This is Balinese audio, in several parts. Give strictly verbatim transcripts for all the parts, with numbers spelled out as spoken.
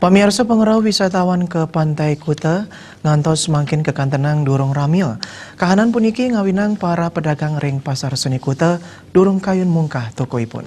Pamiarsa, pangrauh wisatawan ka Pantai Kuta ngantos mangkin kakantenang durung ramil. Kahanan puniki ngawinang para pedagang ring Pasar Seni Kuta durung kayun mungkah tokoipun.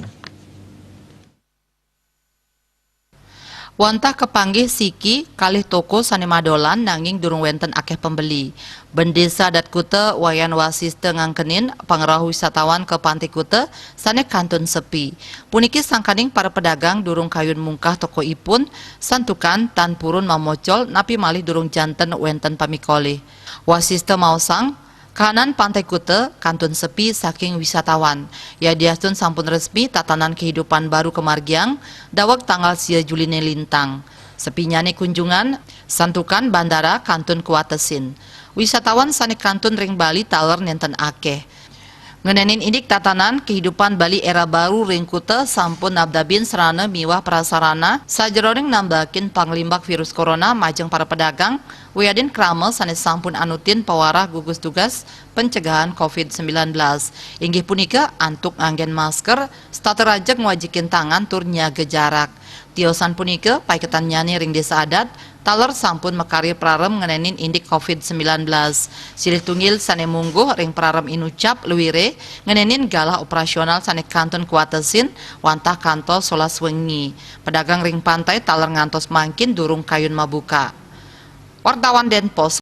Wantah kapanggih siki kalih toko sane madolan nanging durung wenten akeh pembeli. Bendesa Adat Kuta Wayan Wasista ngangkenin pangrauh wisatawan ka Pantai Kuta sane kantun sepi. Puniki sangkaning para pedagang durung kayun mungkah tokoipun, santukan tan purun mamocol napi malih durung janten wenten pamikolih. Wasista maosang, kahanan Pantai Kuta kantun sepi saking wisatawan. Yadiastun sampun resmi tatanan kehidupan baru kamargiang daweg tanggal sia Juline lintang. Sepinyane kunjungan, santukan bandara kantun kawatesin. Wisatawan sane kantun ring Bali taler nenten akeh. Ngenenin indik tatanan kehidupan Bali era baru ring kuta sampun nabdabin sarana miwah prasarana sajeroning nambakin panglimbak virus corona majeng para pedagang, wiadin krama sane sampun anutin pawarah gugus tugas pencegahan covid sembilan belas. Inggih punika antuk nganggen masker, setata rajeg ngwajikin tangan tur nyaga jarak. Tiosan punika paiketannyane ring desa adat, taler sampun makarya prarem ngenenin indik covid sembilan belas. Silih tunggil sane mungguh ring prarem inucap luire ngenenin galah operasional sane kantun kawatesin wantah kantos solas wengi. Pedagang ring pantai taler ngantos mangkin durung kayun mabuka. Wartawan Denpos.